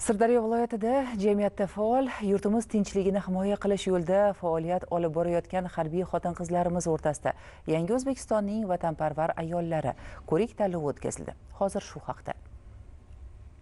Sirdaryo viloyatida jamiyatda faol, yurtimiz tinchligini himoya qilish yo'lida faoliyat olib borayotgan harbiy xotin-qizlarimiz o'rtasida Yangi O'zbekistonning vatanparvar ayollari ko'rik tanlovi o'tkazildi. Hozir shu haqda.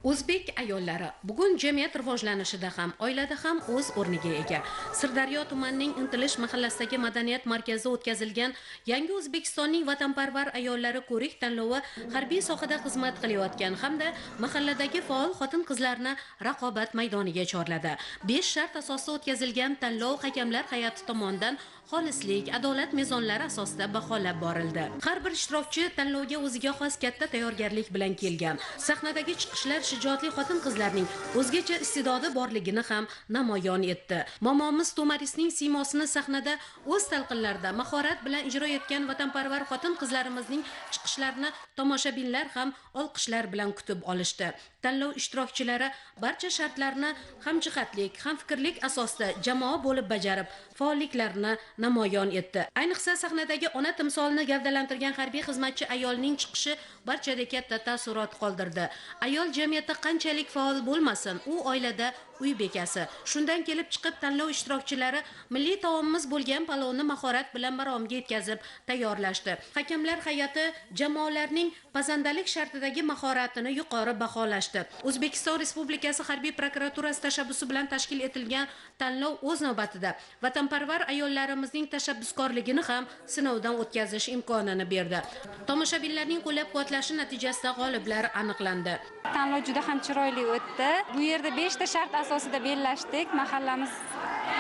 O'zbek ayollari bugun jamiyat rivojlanishida ham, oilada ham o'z o'rniga ega. Sirdaryo tumanining Intilish mahallasidagi madaniyat markazida o'tkazilgan Yangi O'zbekistonning vatanparvar ayollari ko'rik tanlovi harbiy sohada xizmat qilayotgan hamda mahalladagi faol xotin-qizlarni raqobat maydoniga chorladi. 5 shart asosida o'tkazilgan tanlov hakamlar hay'ati tomonidan xolislik, adolat mezonlari asosida baholab borildi. Har bir ishtirokchi tanlovga o'ziga xos katta tayyorgarlik bilan kelgan. Sahnadagi chiqishlar shijoatli xotin-qizlarning o'zgacha iste'dodi borligini ham namoyon etdi. Momomiz To'marisning siymosini sahnada o'z talqinlarida mahorat bilan ijro etgan vatanparvar xotin-qizlarimizning chiqishlarini tomoshabinlar ham olqishlar bilan kutib olishdi. Tanlov ishtirokchilari barcha shartlarni hamjihatlik, hamfikrlik asosida jamoa bo'lib bajarib, faolliklarini namoyon etdi. Ayniqsa sahnadagi ona timsolini gavdalantirgan harbiy xizmatchi ayolning chiqishi barchada katta taassurot qoldirdi. Ayol jamiyatda qanchalik faol bo'lmasin, u oilada uy bekasi. Shundan kelib chiqib tanlov ishtirokchilari milliy taomimiz bo'lgan palovni mahorat bilan maromga yetkazib tayyorlashdi. Hakamlar hay'ati jamoalarning pazandalik shartidagi mahoratini yuqori baholashdi. O'zbekiston Respublikasi harbiy prokuraturasi tashabbusi bilan tashkil etilgan tanlov o'z navbatida vatanparvar ayollarimizning tashabbuskorligini ham sinovdan o'tkazish imkonini berdi. Tomoshabinlarning qo'llab-quvvatlashi natijasida g'oliblar aniqlandi. Tanlov juda ham chiroyli o'tdi. Bu yerda 5 ta shart asosida bellashdik. Mahallamiz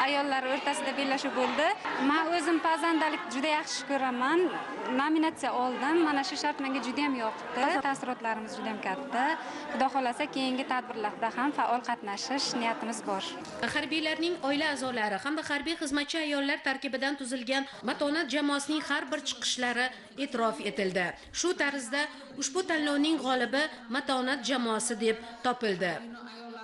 ayollari o'rtasida bellashuv bo'ldi. Men o'zim pazandalik juda yaxshi ko'raman. Nominatsiya oldim. Mana shu shart menga juda ham yoqdi. Taassurotlarimiz juda ham katta. Xudo xolasa keyingi tadbirlarda ham faol qatnashish niyatimiz bor. Harbiylarning oila a'zolari hamda harbiy xizmatchi ayollar tarkibidan tuzilgan matonat jamoasining har bir chiqishlari e'tirof etildi. Shu tarzda ushbu tanlovning g'olibi matonat jamoasi deb topildi.